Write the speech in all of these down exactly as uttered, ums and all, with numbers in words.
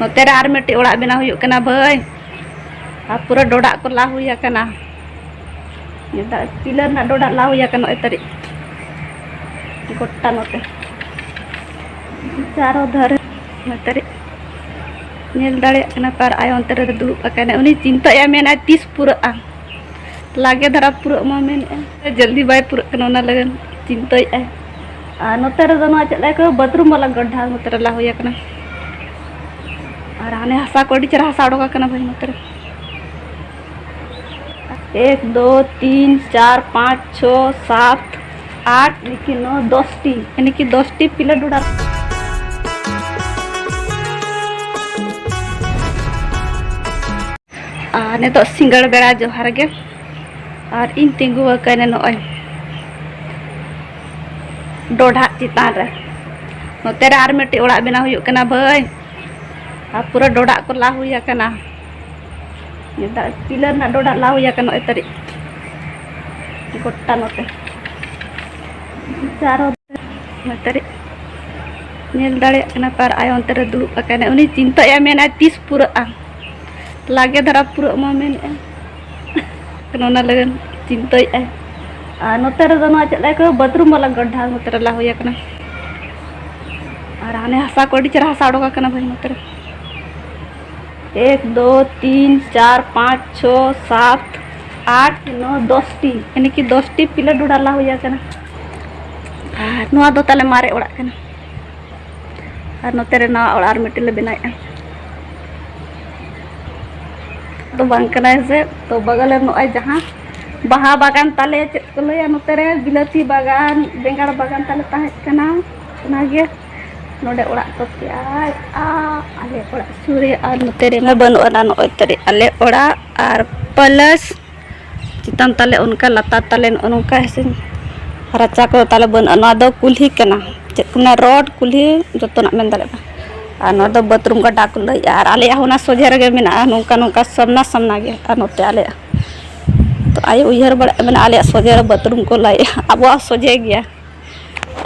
ᱱᱚᱛᱮ ᱨᱮ ᱟᱨ ᱢᱤᱫᱴᱤᱡ ᱚᱲᱟᱜ ᱵᱮᱱᱟᱣ ᱦᱩᱭᱩᱜ ᱠᱟᱱᱟ ᱵᱷᱟᱹᱭ᱾ ᱟᱨ ᱯᱩᱨᱟᱹ ᱰᱚᱰᱟᱜ ᱠᱚ ᱞᱟ ᱦᱩᱭ ᱟᱠᱟᱱᱟ᱾ ᱱᱮᱛᱟᱨ ᱯᱤᱞᱟᱨ ᱨᱮᱱᱟᱜ ᱰᱚᱰᱟᱜ ᱞᱟ ᱦᱩᱭ ᱟᱠᱟᱱᱟ ᱱᱚᱜᱼᱚᱭ ᱛᱟᱹᱨᱤᱡ᱾ ᱜᱚᱴᱟ ᱱᱚᱛᱮ ᱪᱟᱨᱚ ᱫᱷᱟᱨᱮ ᱱᱚᱛᱮ ᱨᱮ ᱧᱮᱞ ᱫᱟᱲᱮᱭᱟᱜ ᱠᱟᱱᱟ ᱯᱮ᱾ ᱟᱨ ᱟᱭᱳ ᱚᱱᱛᱮ ᱨᱮ ᱫᱩᱲᱩᱵ ᱟᱠᱟᱱᱟᱭ, ᱩᱱᱤ ᱪᱤᱱᱛᱟᱹᱭᱮᱫᱼᱟ, ᱢᱮᱱᱟᱭ ᱛᱤᱥ ᱯᱩᱨᱟᱹᱜᱼᱟ᱾ ᱞᱟᱜᱮ ᱫᱷᱟᱨᱟ ᱯᱩᱨᱟᱹᱜ ᱢᱟ ᱢᱮᱱᱮᱫᱼᱟ, ᱡᱚᱞᱫᱤ ᱵᱟᱭ ᱯᱩᱨᱟᱹᱜ ᱠᱟᱱᱟ, ᱚᱱᱟ ᱞᱟᱹᱜᱤᱫ ᱪᱤᱱᱛᱟᱹᱭᱮᱫᱼᱟᱭ᱾ ᱟᱨ ᱱᱚᱛᱮ ᱨᱮᱫᱚ ᱱᱚᱣᱟ ᱪᱮᱫ ᱞᱟᱹᱭ ᱠᱚ ᱵᱟᱛᱷᱨᱩᱢ ᱵᱟᱞᱟ ᱜᱟᱰᱰᱷᱟ ᱱᱚᱛᱮ ᱨᱮ ᱞᱟ ᱦᱩᱭ ᱟᱠᱟᱱᱟ᱾ ᱟᱨ ᱦᱟᱱᱮ ᱦᱟᱥᱟ ᱠᱚ ᱟᱹᱰᱤ ᱪᱮᱦᱨᱟ ᱦᱟᱥᱟ ᱚᱰᱚᱠ ᱟᱠᱟᱱᱟ ᱵᱷᱟᱹᱭ ᱱᱚᱛᱮ ᱨᱮ᱾ ᱮᱠ ᱫᱩᱭ ᱛᱤᱱ ᱪᱟᱨ ᱯᱟᱸᱪ ᱪᱷᱚ ᱥᱟᱛ ᱟᱴ ᱱᱤᱠᱤ ᱱᱚ ᱫᱚᱥ ᱴᱤ, ᱱᱤᱠᱤ ᱫᱚᱥ ᱴᱤ ᱯᱤᱞᱟᱨ ᱰᱚᱰᱟᱨ᱾ ᱟᱨ ᱱᱤᱛᱚᱜ ᱥᱤᱸᱜᱟᱹᱲ ᱵᱮᱲᱟ ᱡᱚᱦᱟᱨ ᱜᱮ᱾ ᱟᱨ ᱤᱧ ᱛᱤᱸᱜᱩ ᱟᱠᱟᱱᱟ ᱱᱚᱜᱼᱚᱭ ᱰᱚᱰᱷᱟᱜ ᱪᱮᱛᱟᱱ ᱨᱮ᱾ ᱱᱚᱛᱮ ᱨᱮ ᱟᱨ ᱢᱤᱫᱴᱤᱡ ᱚᱲᱟᱜ ᱵᱮᱱᱟᱣ ᱦᱩᱭᱩᱜ ᱠᱟᱱᱟ ᱵᱷᱟᱹᱭ᱾ ᱟᱨ ᱯᱩᱨᱟᱹ ᱰᱚᱰᱷᱟᱜ ᱠᱚ ᱞᱟ ᱦᱩᱭ ᱟᱠᱟᱱᱟ᱾ ᱱᱮᱛᱟᱨ ᱯᱤᱞᱟᱨ ᱨᱮᱱᱟᱜ ᱰᱚᱰᱷᱟᱜ ᱞᱟ ᱦᱩᱭ ᱟᱠᱟᱱᱟ ᱱᱚᱜᱼᱚᱭ ᱛᱟᱹᱨᱤᱡ᱾ ᱜᱚᱴᱟ ᱱᱚᱛᱮ ᱪᱟᱨᱚ ᱱᱚᱛᱮ ᱨᱮ ᱧᱮᱞ ᱫᱟᱲᱮᱭᱟᱜ ᱠᱟᱱᱟ ᱯᱮ᱾ ᱟᱨ ᱟᱭᱳ ᱚᱱᱛᱮ ᱨᱮ ᱫᱩᱲᱩᱵ ᱟᱠᱟᱱᱟᱭ, ᱩᱱᱤ ᱪᱤᱱᱛᱟᱹᱭᱮᱫᱼᱟ, ᱢᱮᱱᱟᱭ ᱛᱤᱥ ᱯᱩᱨᱟᱹᱜᱼᱟ᱾ ᱞᱟᱜᱮ ᱫᱷᱟᱨᱟ ᱯᱩᱨᱟᱹᱜ ᱢᱟ ᱢᱮᱱᱮᱫᱼᱟ᱾ ᱚᱱᱟ ᱞᱟᱹᱜᱤᱫ ᱪᱤᱱᱛᱟᱹᱭᱮᱫᱼᱟᱭ᱾ ᱟᱨ ᱱᱚᱛᱮ ᱨᱮᱫᱚ ᱱᱚᱣᱟ ᱪᱮᱫ ᱞᱟᱹᱭ ᱠᱚ ᱵᱟᱛᱷᱨᱩᱢ ᱵᱟᱞᱟ ᱜᱟᱰᱰᱷᱟ ᱱᱚᱛᱮ ᱨᱮ ᱞᱟ ᱦᱩᱭ ᱟᱠᱟᱱᱟ᱾ ᱟᱨ ᱦᱟᱱᱮ ᱦᱟᱥᱟ ᱠᱚ ᱟᱹᱰᱤ ᱪᱮᱦᱨᱟ ᱦᱟᱥᱟ ᱚᱰᱚᱠ ᱟᱠᱟᱱᱟ ᱵᱷᱟᱹᱭ ᱱᱚᱛᱮ ᱨᱮ᱾ ᱮᱠ ᱫᱩᱭ ᱛᱤᱱ ᱪᱟᱨ ᱯᱟᱸᱪ ᱪᱷᱚ ᱥᱟᱛ ᱟᱴ ᱱᱚ ᱫᱚᱥ ᱴᱤ, ᱭᱟᱱᱤ ᱠᱤ ᱫᱚᱥ ᱴᱤ ᱯᱤᱞᱟᱨ ᱰᱚᱰᱷᱟᱜ ᱞᱟ ᱦᱩᱭ ᱟᱠᱟᱱᱟ᱾ ᱟᱨ ᱱᱚᱣᱟ ᱫᱚ ᱛᱟᱞᱮ ᱢᱟᱨᱮ ᱚᱲᱟᱜ ᱠᱟᱱᱟ᱾ ᱟᱨ ᱱᱚᱛᱮ ᱨᱮ ᱱᱟᱣᱟ ᱚᱲᱟᱜ ᱟᱨ ᱢᱤᱫᱴᱮᱱ ᱞᱮ ᱵᱮᱱᱟᱣᱮᱫᱼᱟ᱾ ᱫᱚ ᱵᱟᱝ ᱠᱟᱱᱟ ᱦᱮᱸᱥᱮ᱾ ᱛᱚ ᱵᱟᱜᱟᱞ ᱨᱮ ᱱᱚᱜᱼᱚᱭ ᱡᱟᱦᱟᱸ ᱵᱟᱦᱟ ᱵᱟᱜᱟᱱ ᱛᱟᱞᱮ, ᱪᱮᱫ ᱠᱚ ᱞᱟᱹᱭᱟ ᱱᱚᱛᱮ ᱨᱮ, ᱵᱤᱞᱟᱹᱛᱤ ᱵᱟᱜᱟᱱ, ᱵᱮᱸᱜᱟᱲ ᱵᱟᱜᱟᱱ ᱛᱟᱞᱮ ᱛᱟᱦᱮᱸ ᱠᱟᱱᱟ, ᱚᱱᱟᱜᱮ ᱱᱚᱰᱮ ᱚᱲᱟᱜ ᱠᱚ ᱛᱮᱭᱟᱨ᱾ ᱟ, ᱟᱞᱮ ᱚᱲᱟᱜ ᱥᱩᱨ ᱨᱮ ᱟᱨ ᱱᱚᱛᱮ ᱨᱮ ᱢᱟ ᱵᱟᱹᱱᱩᱜ ᱟᱱᱟ᱾ ᱱᱚᱜᱼᱚᱭ ᱛᱟᱹᱨᱤ ᱟᱞᱮ ᱚᱲᱟᱜ ᱟᱨ ᱯᱞᱟᱥ ᱪᱮᱛᱟᱱ ᱛᱟᱞᱮ ᱚᱱᱠᱟ, ᱞᱟᱛᱟᱨ ᱛᱟᱞᱮ ᱱᱚᱜᱼᱚ ᱱᱚᱝᱠᱟ ᱦᱮᱸᱥᱮ, ᱨᱟᱪᱟ ᱠᱚ ᱛᱟᱞᱮ ᱵᱟᱹᱱᱩᱜᱼᱟ᱾ ᱱᱚᱣᱟ ᱫᱚ ᱠᱩᱞᱦᱤ ᱠᱟᱱᱟ, ᱪᱮᱫ ᱠᱚ ᱢᱮᱱᱟ, ᱨᱳᱰ ᱠᱩᱞᱦᱤ, ᱡᱚᱛᱚᱱᱟᱜ ᱢᱮᱱ ᱫᱟᱲᱮᱭᱟᱜᱼᱟ᱾ ᱟᱨ ᱱᱚᱣᱟ ᱫᱚ ᱵᱟᱛᱷᱨᱩᱢ ᱜᱟᱰᱟ ᱠᱚ ᱞᱟᱹᱭᱮᱜᱼᱟ᱾ ᱟᱨ ᱟᱞᱮᱭᱟᱜ ᱦᱚᱸ ᱚᱱᱟ ᱥᱚᱡᱷᱮ ᱨᱮᱜᱮ ᱢᱮᱱᱟᱜᱼᱟ, ᱱᱚᱝᱠᱟ ᱱᱚᱝᱠᱟ ᱥᱟᱢᱱᱟ ᱥᱟᱢᱱᱟ ᱜᱮ᱾ ᱟᱨ ᱱᱚᱛᱮ ᱟᱞᱮᱭᱟᱜ ᱛᱚ ᱟᱭᱳ ᱩᱭᱦᱟᱹᱨ ᱵᱟᱲᱟᱭᱮᱫ ᱢᱮᱱᱟ, ᱟᱞᱮᱭᱟᱜ ᱥᱚᱡᱷᱮ ᱨᱮ ᱵᱟᱛᱷᱨᱩᱢ ᱠᱚ ᱞᱟᱹᱭᱮᱜᱼᱟ, ᱟᱵᱚᱣᱟᱜ ᱥᱚᱡᱷᱮ ᱜᱮᱭᱟ᱾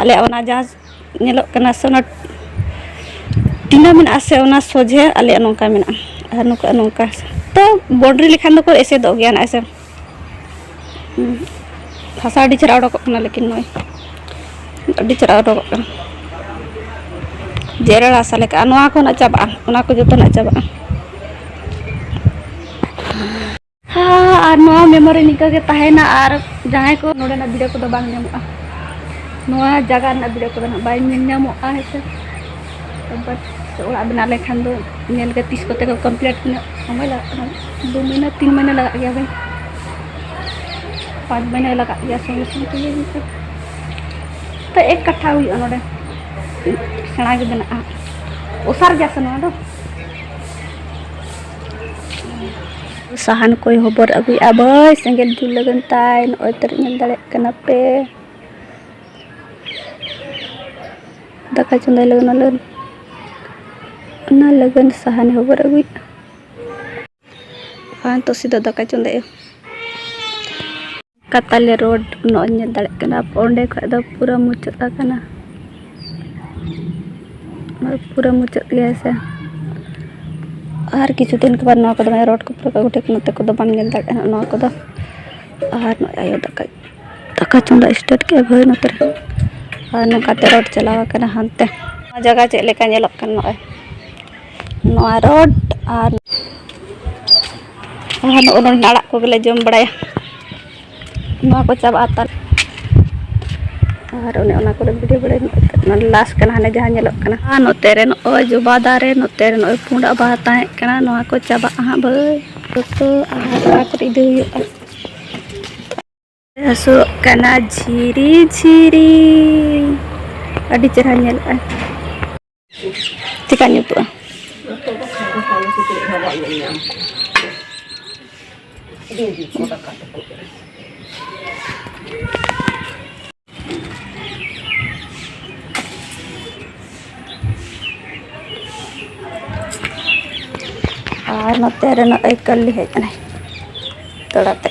ᱟᱞᱮᱭᱟᱜ ᱚᱱᱟ ᱡᱟᱦᱟᱸ ᱧᱮᱞᱚᱜ ᱠᱟᱱᱟ ᱥᱮ, ᱚᱱᱟ ᱴᱤᱱᱟ ᱢᱮᱱᱟᱜᱼᱟ ᱥᱮ, ᱚᱱᱟ ᱥᱚᱡᱷᱮ ᱟᱞᱮᱭᱟᱜ ᱱᱚᱝᱠᱟ ᱢᱮᱱᱟᱜᱼᱟ᱾ ᱟᱨ ᱱᱚᱝᱠᱟ, ᱱᱚᱝᱠᱟ ᱛᱚ ᱵᱟᱣᱩᱱᱰᱟᱨᱤ ᱞᱮᱠᱷᱟᱱ ᱫᱚᱠᱚ ᱮᱥᱮᱫᱚᱜ ᱜᱮᱭᱟ ᱱᱟᱜ ᱥᱮ᱾ ᱦᱩᱸ᱾ ᱦᱟᱥᱟ ᱟᱹᱰᱤ ᱪᱮᱦᱨᱟ ᱚᱰᱚᱠᱚᱜ ᱠᱟᱱᱟ, ᱞᱮᱠᱤᱱ ᱱᱚᱜᱼᱚᱭ ᱟᱹᱰᱤ ᱪᱮᱦᱨᱟ ᱚᱰᱚᱠᱚᱜ ᱠᱟᱱᱟ᱾ ᱡᱮᱨᱮᱲ ᱦᱟᱥᱟ ᱞᱮᱠᱟ᱾ ᱟᱨ ᱱᱚᱣᱟ ᱠᱚ ᱱᱟᱜ ᱪᱟᱵᱟᱜᱼᱟ, ᱚᱱᱟ ᱠᱚ ᱡᱚᱛᱚ ᱱᱟᱜ ᱪᱟᱵᱟᱜᱼᱟ᱾ ᱦᱮᱸ, ᱟᱨ ᱱᱚᱣᱟ memory ᱱᱤᱝᱠᱟᱹ ᱜᱮ ᱛᱟᱦᱮᱱᱟ᱾ ᱟᱨ ᱡᱟᱦᱟᱸᱭ ᱠᱚ ᱱᱚᱰᱮᱱᱟᱜ video ᱠᱚᱫᱚ ᱵᱟᱝ ᱧᱟᱢᱚᱜᱼᱟ, ᱱᱚᱣᱟ ᱡᱟᱭᱜᱟ ᱨᱮᱱᱟᱜ video ᱠᱚᱫᱚ ᱱᱟᱜ ᱵᱟᱭ ᱧᱮᱞ ᱧᱟᱢᱚᱜᱼᱟ, ᱦᱮᱸ ᱥᱮ᱾ ᱛᱚ ᱵᱟᱥ, ᱚᱲᱟᱜ ᱵᱮᱱᱟᱣ ᱞᱮᱱᱠᱷᱟᱱ ᱫᱚ ᱧᱮᱞ ᱜᱮ ᱛᱤᱥ ᱠᱚᱛᱮ ᱠᱚ complete, ᱛᱤᱱᱟᱹᱜ ᱥᱚᱢᱚᱭ ᱞᱟᱜᱟᱜ ᱠᱟᱱᱟ, ᱫᱩ ᱢᱟᱹᱦᱱᱟᱹ, ᱛᱤᱱ ᱢᱟᱹᱦᱱᱟᱹ ᱞᱟᱜᱟᱜ ᱜᱮᱭᱟ ᱵᱷᱟᱭ, ᱯᱟᱸᱪ ᱢᱟᱹᱦᱱᱟᱹ ᱞᱟᱜᱟᱜ ᱜᱮᱭᱟ ᱥᱚᱸᱜᱮ ᱥᱚᱸᱜᱮ ᱛᱮᱜᱮ ᱱᱤᱝᱠᱟᱹ᱾ ᱛᱚ ᱮᱠ ᱠᱟᱴᱷᱟ ᱦᱩᱭᱩᱜᱼᱟ ᱱᱚᱰᱮ, ᱥᱮᱬᱟ ᱜᱮ ᱢᱮᱱᱟᱜᱼᱟ, ᱚᱥᱟᱨ ᱜᱮᱭᱟ ᱥᱮ ᱱᱚᱣᱟ ᱫᱚ᱾ ᱥᱟᱦᱟᱱ ᱠᱚᱭ ᱦᱚᱵᱚᱨ ᱟᱹᱜᱩᱭᱮᱫᱼᱟ ᱵᱷᱟᱹᱭ, ᱥᱮᱸᱜᱮᱞ ᱡᱩᱞ ᱞᱟᱹᱜᱤᱫ ᱛᱟᱭ᱾ ᱱᱚᱜᱼᱚᱭ ᱛᱟᱹᱨᱤᱡ ᱧᱮᱞ ᱫᱟᱲᱮᱭᱟᱜ ᱠᱟᱱᱟ ᱯᱮ, ᱫᱟᱠᱟ ᱪᱚᱸᱫᱟᱭ ᱞᱟᱹᱜᱤᱫ ᱚᱱᱟ ᱞᱟᱹᱜᱤᱫ, ᱚᱱᱟ ᱞᱟᱹᱜᱤᱫ ᱥᱟᱦᱟᱱ ᱦᱚᱵᱚᱨ ᱟᱹᱜᱩᱭᱮᱫᱼᱟ᱾ ᱟᱨ ᱱᱤᱛᱚᱜ ᱥᱤᱫᱷᱟᱹ ᱫᱟᱠᱟ ᱪᱚᱸᱫᱟᱭᱟ᱾ ᱠᱟᱛᱟᱞᱮ road ᱱᱚᱜᱼᱚᱭ ᱧᱮᱞ ᱫᱟᱲᱮᱭᱟᱜ ᱠᱟᱱᱟ, ᱚᱸᱰᱮ ᱠᱷᱚᱡ ᱫᱚ ᱯᱩᱨᱟᱹ ᱢᱩᱪᱟᱹᱫ ᱟᱠᱟᱱᱟ, ᱯᱩᱨᱟᱹ ᱢᱩᱪᱟᱹᱫ ᱜᱮᱭᱟ ᱥᱮ᱾ ᱟᱨ ᱠᱤᱪᱷᱩ ᱫᱤᱱ ᱠᱚ ᱵᱟᱫ ᱱᱚᱣᱟ ᱠᱚᱫᱚ, ᱢᱟᱱᱮ, road ᱠᱚ ᱯᱩᱨᱟᱹ ᱠᱚ ᱴᱷᱤᱠ ᱱᱚᱛᱮ ᱠᱚᱫᱚ ᱵᱟᱢ ᱧᱮᱞ ᱫᱟᱲᱮᱭᱟᱜᱼᱟ ᱱᱚᱣᱟ ᱠᱚᱫᱚ᱾ ᱟᱨ ᱱᱚᱜᱼᱚᱭ ᱟᱭᱳ ᱫᱟᱠᱟ, ᱫᱟᱠᱟ ᱪᱚᱸᱫᱟ start ᱠᱮᱫᱼᱟ ᱵᱷᱟᱹᱭ ᱱᱚᱛᱮ ᱨᱮ᱾ ᱟᱨ ᱱᱚᱝᱠᱟᱛᱮ road ᱪᱟᱞᱟᱣ ᱟᱠᱟᱱᱟ ᱦᱟᱱᱛᱮ᱾ ᱱᱚᱣᱟ ᱡᱟᱭᱜᱟ ᱪᱮᱫ ᱞᱮᱠᱟ ᱧᱮᱞᱚᱜ ᱠᱟᱱᱟ, ᱱᱚᱜᱼᱚᱭ ᱱᱚᱣᱟ road ᱟᱨ ᱟᱨ ᱱᱚᱜᱼᱚ ᱱᱚᱰᱮ ᱟᱲᱟᱜ ᱠᱚᱜᱮᱞᱮ ᱡᱚᱢ ᱵᱟᱲᱟᱭᱟ᱾ ᱱᱚᱣᱟ ᱠᱚ ᱪᱟᱵᱟᱜᱼᱟ ᱛᱟᱞᱮ᱾ ᱟᱨ ᱚᱱᱮ ᱚᱱᱟ ᱠᱚᱞᱮ video ᱵᱟᱲᱟᱭᱟ᱾ ᱱᱚᱣᱟ last ᱠᱟᱱᱟ, ᱦᱟᱱᱮ ᱡᱟᱦᱟᱸ ᱧᱮᱞᱚᱜ ᱠᱟᱱᱟ᱾ ᱟᱨ ᱱᱚᱛᱮ ᱨᱮ ᱱᱚᱜᱼᱚᱭ ᱡᱚᱵᱟ ᱫᱟᱨᱮ, ᱱᱚᱛᱮ ᱨᱮ ᱱᱚᱜᱼᱚᱭ ᱯᱩᱸᱰᱟᱜ ᱵᱟᱦᱟ ᱛᱟᱦᱮᱸ ᱠᱟᱱᱟ, ᱱᱚᱣᱟ ᱠᱚ ᱪᱟᱵᱟᱜᱼᱟ ᱦᱟᱸᱜ ᱵᱷᱟᱹᱭ᱾ ᱡᱚᱛᱚ ᱟᱨ ᱚᱲᱟᱜ ᱠᱚᱨᱮ ᱤᱫᱤ ᱦᱩᱭᱩᱜᱼᱟ᱾ ᱦᱟᱹᱥᱩᱨᱚᱜ ᱠᱟᱱᱟ ᱡᱷᱤᱨᱤ ᱡᱷᱤᱨᱤ, ᱟᱹᱰᱤ ᱪᱮᱦᱨᱟ ᱧᱮᱞᱚᱜᱼᱟ᱾ ᱪᱮᱠᱟ ᱧᱩᱛᱩᱜᱼᱟ? ᱟᱨ ᱱᱚᱛᱮ ᱨᱮ ᱱᱚᱜᱼᱚᱭ ᱠᱟᱹᱞᱤ ᱦᱮᱡ ᱮᱱᱟᱭ ᱛᱚᱲᱟ ᱛᱮ᱾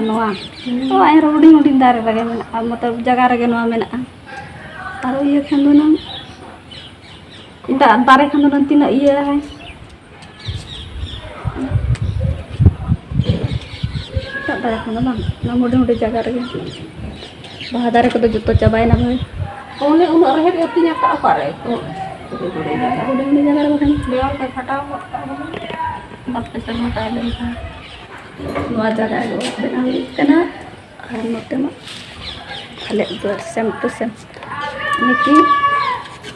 ᱱᱚᱣᱟ ᱱᱚᱣᱟ ᱮᱱ ᱨᱮᱦᱚᱸ ᱦᱩᱰᱤᱧ ᱦᱩᱰᱤᱧ ᱫᱟᱨᱮ ᱨᱮᱜᱮ ᱢᱮᱱᱟᱜᱼᱟ, ᱢᱚᱛᱞᱚᱵ ᱡᱟᱭᱜᱟ ᱨᱮᱜᱮ ᱱᱚᱣᱟ ᱢᱮᱱᱟᱜᱼᱟ᱾ ᱟᱨ ᱤᱭᱟᱹ ᱠᱷᱟᱱ ᱫᱚ ᱱᱟᱝ ᱮᱴᱟᱜ ᱫᱟᱨᱮ ᱠᱷᱟᱱ ᱫᱚ ᱱᱟᱝ ᱛᱤᱱᱟᱹᱜ ᱤᱭᱟᱹ ᱮᱴᱟᱜ ᱫᱟᱨᱮ ᱠᱷᱟᱱ ᱫᱚ ᱵᱟᱝ, ᱚᱱᱟ ᱦᱩᱰᱤᱧ ᱦᱩᱰᱤᱧ ᱡᱟᱭᱜᱟ ᱨᱮᱜᱮ ᱵᱟᱦᱟ ᱫᱟᱨᱮ ᱠᱚᱫᱚ ᱡᱚᱛᱚ ᱪᱟᱵᱟᱭᱮᱱᱟ ᱵᱷᱟᱹᱭ᱾ ᱚᱱᱮ ᱩᱱᱟᱹᱜ ᱨᱮᱦᱮᱫ ᱟᱹᱛᱤᱧ ᱟᱠᱟᱫ ᱚᱠᱟᱨᱮ? ᱦᱩᱰᱤᱧ ᱦᱩᱰᱤᱧ ᱡᱟᱭᱜᱟ ᱨᱮ ᱵᱟᱠᱷᱟᱱ ᱵᱮᱣᱟᱨ ᱛᱮ ᱯᱷᱟᱴᱟᱣ ᱜᱚᱫ ᱠᱟᱜ ᱵᱚᱱᱟ᱾ ᱵᱟᱯᱮ ᱥᱮᱱ ᱦᱟᱛᱟᱣ ᱞᱮᱱᱠᱷᱟᱱ ᱱᱚᱣᱟ ᱡᱟᱭᱜᱟ ᱨᱮ ᱵᱮᱱᱟᱣ ᱦᱩᱭᱩᱜ ᱠᱟᱱᱟ᱾ ᱟᱨ ᱱᱚᱛᱮ ᱢᱟ ᱟᱞᱮ ᱫᱩᱣᱟᱹᱨ ᱥᱮᱢ ᱴᱩ ᱥᱮᱢ, ᱢᱤᱫᱴᱤᱡ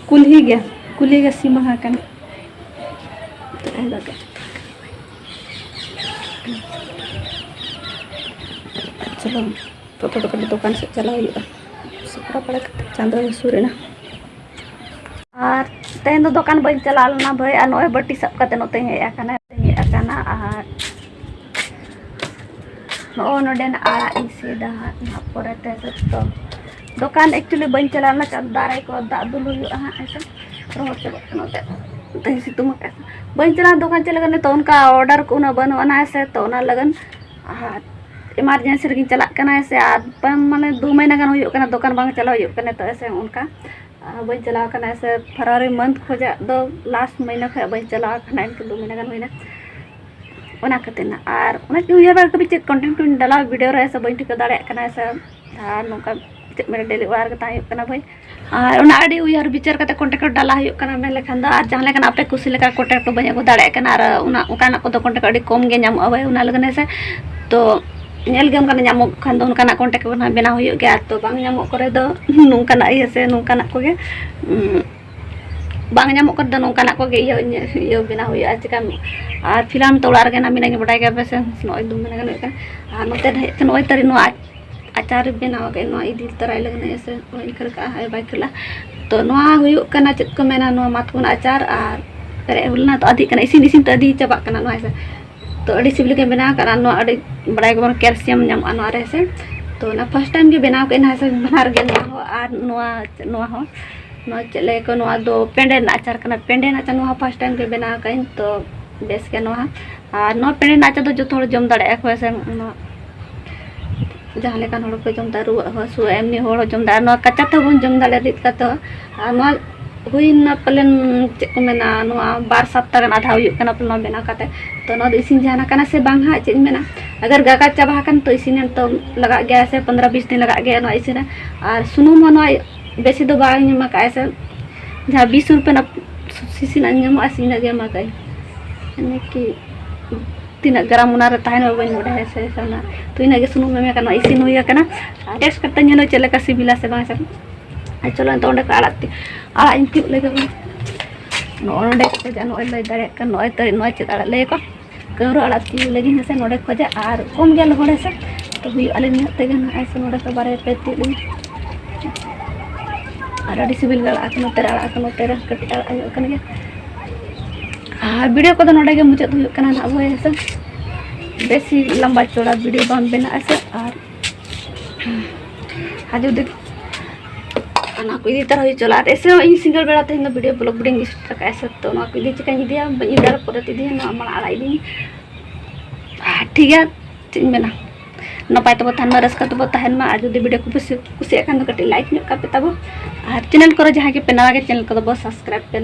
ᱠᱩᱞᱦᱤ ᱜᱮ, ᱠᱩᱞᱦᱤ ᱜᱮ ᱥᱤᱢᱟᱹ ᱟᱠᱟᱱᱟ᱾ ᱪᱚᱞᱚ, ᱛᱚᱛᱚ ᱫᱚ ᱠᱟᱹᱴᱤᱡ ᱫᱚᱠᱟᱱ ᱥᱮᱫ ᱪᱟᱞᱟᱣ ᱦᱩᱭᱩᱜᱼᱟ, ᱥᱟᱯᱲᱟᱣ ᱵᱟᱲᱟ ᱠᱟᱛᱮ ᱪᱟᱸᱫᱚ ᱦᱟᱹᱥᱩᱨ ᱮᱱᱟ᱾ ᱟᱨ ᱛᱮᱦᱮᱧ ᱫᱚ ᱫᱚᱠᱟᱱ ᱵᱟᱹᱧ ᱪᱟᱞᱟᱣ ᱞᱮᱱᱟ ᱵᱷᱟᱹᱭ, ᱟᱨ ᱱᱚᱜᱼᱚᱭ ᱵᱟᱹᱴᱤ ᱥᱟᱵ ᱠᱟᱛᱮ ᱱᱚᱛᱮᱧ ᱦᱮᱡ ᱟᱠᱟᱱᱟ, ᱦᱮᱡ ᱟᱠᱟᱱᱟ᱾ ᱟᱨ ᱱᱚᱜᱼᱚᱭ ᱱᱚᱰᱮᱱᱟᱜ ᱟᱲᱟᱜ ᱤᱧ ᱥᱤᱫᱟ ᱦᱟᱸᱜ, ᱱᱟᱦᱟᱜ ᱯᱚᱨᱮᱛᱮ ᱡᱚᱛᱚ᱾ ᱫᱚᱠᱟᱱ actually ᱵᱟᱹᱧ ᱪᱟᱞᱟᱣ ᱞᱮᱱᱟ, ᱪᱟᱸᱫ ᱫᱟᱨᱮ ᱠᱚ ᱫᱟᱜ ᱫᱩᱞ ᱦᱩᱭᱩᱜᱼᱟ ᱦᱟᱸᱜ, ᱦᱮᱸᱥᱮ ᱨᱚᱦᱚᱲ ᱪᱟᱵᱟᱜ ᱠᱟᱱᱟ ᱱᱚᱛᱮ, ᱛᱮᱦᱮᱧ ᱥᱤᱛᱩᱝ ᱟᱠᱟᱫ᱾ ᱵᱟᱹᱧ ᱪᱟᱞᱟᱣ ᱫᱚᱠᱟᱱ ᱪᱮᱫ ᱞᱟᱹᱜᱤᱫ, ᱱᱤᱛᱚᱜ ᱚᱱᱠᱟ order ᱠᱚ ᱩᱱᱟᱹᱜ ᱵᱟᱹᱱᱩᱜ ᱟᱱᱟ, ᱦᱮᱸᱥᱮ, ᱛᱚ ᱚᱱᱟ ᱞᱟᱹᱜᱤᱫ᱾ ᱟᱨ emergency ᱨᱮᱜᱤᱧ ᱪᱟᱞᱟᱜ ᱠᱟᱱᱟ, ᱦᱮᱸᱥᱮ, ᱟᱨ ᱵᱟᱝ ᱢᱟᱱᱮ ᱫᱩ ᱢᱟᱹᱦᱱᱟᱹ ᱜᱟᱱ ᱦᱩᱭᱩᱜ ᱠᱟᱱᱟ ᱫᱚᱠᱟᱱ ᱵᱟᱝ ᱪᱟᱞᱟᱣ ᱦᱩᱭᱩᱜ ᱠᱟᱱᱟ, ᱛᱚ ᱦᱮᱸᱥᱮ ᱚᱱᱠᱟ ᱟᱨ ᱵᱟᱹᱧ ᱪᱟᱞᱟᱣ ᱟᱠᱟᱱᱟ ᱥᱮ February month ᱠᱷᱚᱱᱟᱜ ᱫᱚ last ᱢᱟᱹᱦᱱᱟᱹ ᱠᱷᱚᱱᱟᱜ ᱵᱟᱹᱧ ᱪᱟᱞᱟᱣ ᱟᱠᱟᱱᱟ, ᱤᱱᱠᱟᱹ ᱫᱩ ᱢᱟᱹᱦᱱᱟᱹ ᱜᱟᱱ ᱦᱩᱭᱱᱟ᱾ ᱚᱱᱟ ᱠᱷᱟᱹᱛᱤᱨ ᱱᱟᱜ ᱟᱨ ᱚᱱᱟ ᱪᱮᱫ ᱩᱭᱦᱟᱹᱨ ᱵᱟᱲᱟ ᱠᱟᱛᱮ ᱪᱮᱫ content ᱠᱚᱧ ᱰᱟᱞᱟᱣ video ᱨᱮ ᱥᱮ ᱵᱟᱹᱧ ᱴᱷᱤᱠᱟᱹ ᱫᱟᱲᱮᱭᱟᱜ ᱠᱟᱱᱟ ᱥᱮ, ᱟᱨ ᱱᱚᱝᱠᱟ ᱪᱮᱫ ᱢᱮᱱᱟ daily ᱚᱲᱟᱜ ᱨᱮᱜᱮ ᱛᱟᱦᱮᱸ ᱦᱩᱭᱩᱜ ᱠᱟᱱᱟ ᱵᱷᱟᱹᱭ᱾ ᱟᱨ ᱚᱱᱟ ᱟᱹᱰᱤ ᱩᱭᱦᱟᱹᱨ ᱵᱤᱪᱟᱹᱨ ᱠᱟᱛᱮ content ᱠᱚ ᱰᱟᱞᱟᱣ ᱦᱩᱭᱩᱜ ᱠᱟᱱᱟ ᱢᱮᱱ ᱞᱮᱠᱷᱟᱱ ᱫᱚ, ᱟᱨ ᱡᱟᱦᱟᱸ ᱞᱮᱠᱟᱱᱟᱜ ᱟᱯᱮ ᱠᱩᱥᱤ ᱞᱮᱠᱟ content ᱠᱚ ᱵᱟᱹᱧ ᱟᱹᱜᱩ ᱫᱟᱲᱮᱭᱟᱜ ᱠᱟᱱᱟ, ᱟᱨ ᱚᱱᱟ ᱚᱱᱠᱟᱱᱟᱜ ᱠᱚᱫᱚ content ᱟᱹᱰᱤ ᱠᱚᱢ ᱜᱮ ᱧᱟᱢᱚᱜᱼᱟ ᱵᱷᱟᱹᱭ, ᱚᱱᱟ ᱞᱟᱹᱜᱤᱫ ᱦᱮᱸ ᱥᱮ᱾ ᱛᱚ ᱧᱮᱞ ᱜᱮ ᱚᱱᱠᱟᱱᱟᱜ ᱧᱟᱢᱚᱜ ᱠᱷᱟᱱ ᱫᱚ ᱚᱱᱠᱟᱱᱟᱜ content ᱠᱚ ᱱᱟᱜ ᱵᱮᱱᱟᱣ ᱦᱩᱭᱩᱜ ᱜᱮᱭᱟ, ᱟᱨ ᱛᱚ ᱵᱟᱝ ᱧᱟᱢᱚᱜ ᱠᱚᱨᱮ ᱫᱚ ᱱᱚᱝᱠᱟᱱᱟᱜ ᱤᱭᱟᱹ ᱥᱮ ᱱᱚᱝᱠᱟᱱᱟᱜ ᱠᱚᱜᱮ, ᱩᱸ, ᱵᱟᱝ ᱧᱟᱢᱚᱜ ᱠᱟᱱ ᱫᱚ ᱱᱚᱝᱠᱟᱱᱟᱜ ᱠᱚᱜᱮ ᱤᱭᱟᱹ, ᱤᱭᱟᱹ, ᱤᱭᱟᱹ ᱵᱮᱱᱟᱣ ᱦᱩᱭᱩᱜᱼᱟ᱾ ᱪᱮᱠᱟᱢ, ᱟᱨ ᱯᱷᱤᱞᱦᱟᱞ ᱛᱚ ᱚᱲᱟᱜ ᱨᱮᱜᱮ ᱱᱟᱜ ᱢᱤᱱᱟᱹᱧᱟ, ᱵᱟᱰᱟᱭ ᱜᱮᱭᱟ ᱯᱮ ᱥᱮ, ᱱᱚᱜᱼᱚᱭ ᱫᱩ ᱢᱟᱹᱦᱱᱟᱹ ᱜᱟᱱ ᱦᱩᱭᱩᱜ ᱠᱟᱱᱟ᱾ ᱟᱨ ᱱᱚᱛᱮ ᱦᱮᱡ ᱠᱟᱛᱮ ᱱᱚᱜᱼᱚᱭ ᱛᱟᱹᱨᱤ ᱱᱚᱣᱟ ᱟᱪᱟᱨ ᱵᱮᱱᱟᱣ ᱠᱟᱜ, ᱱᱚᱣᱟ ᱤᱫᱤ ᱛᱟᱨᱟᱭ ᱞᱟᱹᱜᱤᱫ ᱦᱮᱸ ᱥᱮ, ᱱᱚᱜᱼᱚᱭ ᱤᱧ ᱠᱷᱟᱹᱲ ᱠᱟᱜᱼᱟ, ᱦᱟᱭ ᱵᱟᱭ ᱠᱷᱟᱹᱞᱟ᱾ ᱛᱚ ᱱᱚᱣᱟ ᱦᱩᱭᱩᱜ ᱠᱟᱱᱟ ᱪᱮᱫ ᱠᱚ ᱢᱮᱱᱟ, ᱱᱚᱣᱟ ᱢᱟᱛᱠᱚᱢ ᱟᱪᱟᱨ ᱟᱨ ᱯᱮᱨᱮᱡ ᱦᱩᱭ ᱞᱮᱱᱟ, ᱛᱚ ᱟᱹᱫᱷᱤᱜ ᱠᱟᱱᱟ, ᱤᱥᱤᱱ ᱤᱥᱤᱱ ᱛᱮ ᱟᱹᱫᱷᱤ ᱪᱟᱵᱟᱜ ᱠᱟᱱᱟ ᱱᱚᱣᱟ ᱦᱮᱸ ᱥᱮ᱾ ᱛᱚ ᱟᱹᱰᱤ ᱥᱤᱵᱤᱞ ᱜᱮ ᱵᱮᱱᱟᱣ ᱠᱟᱜᱼᱟ, ᱱᱚᱣᱟ ᱟᱹᱰᱤ ᱵᱟᱲᱟᱭ ᱜᱮᱵᱚᱱ calcium ᱧᱟᱢᱚᱜᱼᱟ ᱱᱚᱣᱟ ᱨᱮ ᱦᱮᱸ ᱥᱮ᱾ ᱛᱚ ᱚᱱᱟ first time ᱜᱮ ᱵᱮᱱᱟᱣ ᱠᱮᱫ ᱦᱮᱸ ᱥᱮ, ᱵᱟᱱᱟᱨ ᱜᱮ ᱱᱚᱣᱟ ᱦᱚᱸ ᱟᱨ ᱱᱚᱣᱟ, ᱱᱚᱣᱟ ᱦᱚᱸ ᱱᱚᱣᱟ ᱪᱮᱫ ᱞᱟᱹᱭ ᱟᱠᱚ, ᱱᱚᱣᱟ ᱫᱚ ᱯᱮᱸᱰᱮ ᱨᱮᱱᱟᱜ ᱟᱪᱟᱨ ᱠᱟᱱᱟ᱾ ᱯᱮᱸᱰᱮ ᱨᱮᱱᱟᱜ ᱟᱪᱟᱨ ᱱᱚᱣᱟ first time ᱜᱮ ᱵᱮᱱᱟᱣ ᱟᱠᱟᱫᱟᱹᱧ, ᱛᱚ ᱵᱮᱥ ᱜᱮ ᱱᱚᱣᱟ᱾ ᱟᱨ ᱱᱚᱣᱟ ᱯᱮᱸᱰᱮ ᱨᱮᱱᱟᱜ ᱟᱪᱟᱨ ᱫᱚ ᱡᱚᱛᱚ ᱦᱚᱲ ᱡᱚᱢ ᱫᱟᱲᱮᱭᱟᱜᱼᱟ ᱠᱚ ᱦᱮᱸ ᱥᱮ᱾ ᱱᱚᱣᱟ ᱡᱟᱦᱟᱸ ᱞᱮᱠᱟᱱ ᱦᱚᱲ ᱠᱚ ᱡᱚᱢ ᱫᱟ, ᱨᱩᱣᱟᱹᱜ ᱦᱚᱲ ᱦᱟᱹᱥᱩ, ᱮᱢᱱᱤ ᱦᱚᱲ ᱦᱚᱸ ᱡᱚᱢ ᱫᱟ, ᱟᱨ ᱱᱚᱣᱟ ᱠᱟᱪᱟ ᱛᱮᱦᱚᱸ ᱵᱚᱱ ᱡᱚᱢ ᱫᱟᱲᱮᱭᱟᱜᱼᱟ ᱨᱤᱫ ᱠᱟᱛᱮ ᱦᱚᱸ᱾ ᱟᱨ ᱱᱚᱣᱟ ᱦᱩᱭᱱᱟ ᱯᱟᱞᱮᱱ, ᱪᱮᱫ ᱠᱚ ᱢᱮᱱᱟ, ᱱᱚᱣᱟ ᱵᱟᱨ ᱥᱟᱯᱛᱟ ᱜᱟᱱ ᱟᱫᱷᱟ ᱦᱩᱭᱩᱜ ᱠᱟᱱᱟ ᱯᱟᱞᱮ ᱱᱚᱣᱟ ᱵᱮᱱᱟᱣ ᱠᱟᱛᱮ᱾ ᱛᱚ ᱱᱚᱣᱟ ᱫᱚ ᱤᱥᱤᱱ ᱡᱟᱦᱟᱸ ᱠᱟᱱᱟ ᱥᱮ ᱵᱟᱝ ᱦᱟᱸᱜ, ᱪᱮᱫ ᱤᱧ ᱢᱮᱱᱟ, ᱟᱜᱟᱨ ᱜᱟᱜᱟ ᱪᱟᱵᱟ ᱟᱠᱟᱱ ᱛᱚ ᱤᱥᱤᱱ ᱮᱱ ᱛᱚ ᱞᱟᱜᱟᱜ ᱜᱮᱭᱟ ᱥᱮ, ᱯᱚᱱᱫᱽᱨᱚ ᱵᱤᱥ ᱫᱤᱱ ᱞᱟᱜᱟᱜ ᱜᱮᱭᱟ ᱱᱚᱣᱟ ᱤᱥᱤᱱ ᱨᱮ᱾ ᱟᱨ ᱥᱩᱱᱩᱢ ᱦᱚᱸ ᱱᱚᱣᱟ ᱵᱮᱥᱤ ᱫᱚ ᱵᱟᱝ ᱮᱢ ᱟᱠᱟᱫᱼᱟ ᱥᱮ, ᱡᱟᱦᱟᱸ ᱵᱤᱥ ᱨᱩᱯᱤ ᱨᱮᱱᱟᱜ ᱥᱤᱥᱤᱱᱟᱜ ᱧᱟᱢᱚᱜᱼᱟ ᱥᱮ, ᱤᱱᱟᱹᱜ ᱜᱮ ᱮᱢ ᱟᱠᱟᱫᱼᱟᱹᱧ᱾ ᱤᱱᱟᱹ ᱠᱤ ᱛᱤᱱᱟᱹᱜ ᱜᱨᱟᱢ ᱚᱱᱟ ᱨᱮ ᱛᱟᱦᱮᱱᱟ ᱵᱟᱹᱧ ᱵᱟᱰᱟᱭᱟ ᱥᱮ, ᱥᱮ ᱚᱱᱟ ᱛᱚ ᱤᱱᱟᱹᱜ ᱜᱮ ᱥᱩᱱᱩᱢ ᱮᱢ ᱟᱠᱟᱱᱟ, ᱤᱥᱤᱱ ᱦᱩᱭ ᱟᱠᱟᱱᱟ᱾ ᱟᱨ ᱴᱮᱥᱴ ᱠᱟᱛᱮ ᱧᱮᱞᱚᱜ ᱪᱮᱫ ᱞᱮᱠᱟ ᱥᱤᱵᱤᱞᱟ ᱥᱮ ᱵᱟᱝ ᱥᱮ᱾ ᱟᱨ ᱪᱚᱞᱚ ᱱᱤᱛᱚᱜ ᱚᱸᱰᱮ ᱠᱷᱚᱱ ᱟᱲᱟᱜ ᱛᱤ-, ᱟᱲᱟᱜ ᱤᱧ ᱛᱤᱭᱳᱜ ᱞᱮᱜᱮ ᱵᱚᱱ᱾ ᱱᱚᱜᱼᱚᱭ ᱱᱚᱸᱰᱮ ᱠᱚ ᱠᱷᱚᱡᱟ, ᱱᱚᱜᱼᱚᱭ ᱞᱟᱹᱭ ᱫᱟᱲᱮᱭᱟᱜ ᱠᱟᱱ, ᱱᱚᱜᱼᱚᱭ ᱛᱚ ᱱᱚᱣᱟ ᱪᱮᱫ ᱟᱲᱟᱜ ᱞᱟᱹᱭ ᱟᱠᱚ, ᱠᱟᱹᱣᱨᱟᱹ ᱟᱲᱟᱜ ᱛᱤᱭᱳᱜ ᱞᱟᱹᱜᱤᱫ ᱦᱮᱸ ᱥᱮ, ᱱᱚᱸᱰᱮ ᱠᱷᱚᱡᱟ᱾ ᱟᱨ ᱠᱚᱢ ᱜᱮᱭᱟ ᱞᱚᱦᱚᱲ ᱦᱮᱸ ᱥᱮ, ᱛᱚ ᱦᱩᱭᱩᱜᱼᱟ ᱟᱞᱮ ᱱᱤᱱᱟᱹᱜ ᱛᱮᱜᱮ ᱱᱟᱦᱟᱜ ᱦᱮᱸ ᱥᱮ, ᱱᱚᱸᱰᱮ ᱠᱷᱚᱡ ᱵᱟᱨᱭᱟ ᱯᱮ ᱛᱤᱭᱳᱜ ᱞᱟᱹᱜᱤᱫ᱾ ᱟᱨ ᱟᱹᱰᱤ ᱥᱤᱵᱤᱞ ᱜᱮ ᱟᱲᱟᱜ ᱠᱟᱱᱟ, ᱱᱚᱛᱮ ᱨᱮ ᱟᱲᱟᱜ ᱠᱟᱱᱟ, ᱱᱚᱛᱮ ᱨᱮ ᱠᱟᱹᱴᱤᱡ ᱟᱲᱟᱜ ᱦᱩᱭᱩᱜ ᱠᱟᱱ ᱜᱮᱭᱟ᱾ ᱟᱨ ᱵᱷᱤᱰᱤᱭᱳ ᱠᱚᱫᱚ ᱱᱚᱸᱰᱮ ᱜᱮ ᱢᱩᱪᱟᱹᱫ ᱦᱩᱭᱩᱜ ᱠᱟᱱᱟ ᱱᱟᱦᱟᱜ ᱦᱳᱭ ᱦᱮᱸ ᱥᱮ, ᱵᱮᱥᱤ ᱞᱟᱢᱵᱟ ᱪᱚᱲᱟ ᱵᱷᱤᱰᱤᱭᱳ ᱵᱟᱝ ᱵᱮᱱᱟᱜᱼᱟ ᱥᱮ᱾ ᱟᱨ ᱟᱨ ᱡᱩᱫᱤ ᱚᱱᱟ ᱠᱚ ᱤᱫᱤ ᱛᱟᱨᱟ ᱦᱩᱭ ᱪᱟᱞᱟᱜ ᱨᱮ ᱥᱮ, ᱤᱧ ᱥᱤᱸᱜᱟᱹᱲ ᱵᱮᱲᱟ ᱛᱮᱦᱮᱧ ᱫᱚ ᱵᱷᱤᱰᱤᱭᱳ ᱵᱞᱚᱜ ᱵᱷᱤᱰᱤᱭᱳᱧ ᱥᱴᱟᱨᱴ ᱟᱠᱟᱫᱼᱟ ᱥᱮ, ᱛᱚ ᱱᱚᱣᱟ ᱠᱚ ᱤᱫᱤ ᱪᱤᱠᱟᱹᱧ ᱤᱫᱤᱭᱟ, ᱵᱟᱹᱧ ᱤᱫᱤ ᱫᱟᱲᱮ ᱯᱚᱨᱮ ᱛᱮ ᱤᱫᱤᱭᱟ, ᱱᱚᱣᱟ ᱢᱟᱲᱟᱝ ᱟᱲᱟᱜ ᱤᱫᱤᱧ᱾ ᱟᱨ ᱴᱷᱤᱠ ᱜᱮᱭᱟ, ᱪᱮᱫ ᱤᱧ ᱢᱮᱱᱟ, ᱱᱟᱯᱟᱭ ᱛᱮᱵᱚ ᱛᱟᱦᱮᱱ ᱢᱟ, ᱨᱟᱹᱥᱠᱟᱹ ᱛᱮᱵᱚ ᱛᱟᱦᱮᱱ ᱢᱟ᱾ ᱟᱨ ᱡᱩᱫᱤ ᱵᱷᱤᱰᱤᱭᱳ ᱠᱚ ᱠᱩᱥᱤ-, ᱠᱩᱥᱤᱭᱟᱜ ᱠᱷᱟᱱ ᱫᱚ ᱠᱟᱹᱴᱤᱡ ᱞᱟᱭᱤᱠ ᱧᱚᱜ ᱠᱟᱜ ᱯᱮ ᱛᱟᱵᱚ᱾ ᱟᱨ ᱪᱮᱱᱮᱞ ᱠᱚᱨᱮ ᱡᱟᱦᱟᱸᱭ ᱜᱮ ᱯᱮ ᱱᱟᱣᱟ ᱜᱮ, ᱪᱮᱱᱮᱞ ᱠᱚᱫᱚ ᱵᱚ ᱥᱟᱵᱥᱠᱨᱟᱭᱤᱵ ᱯᱮ᱾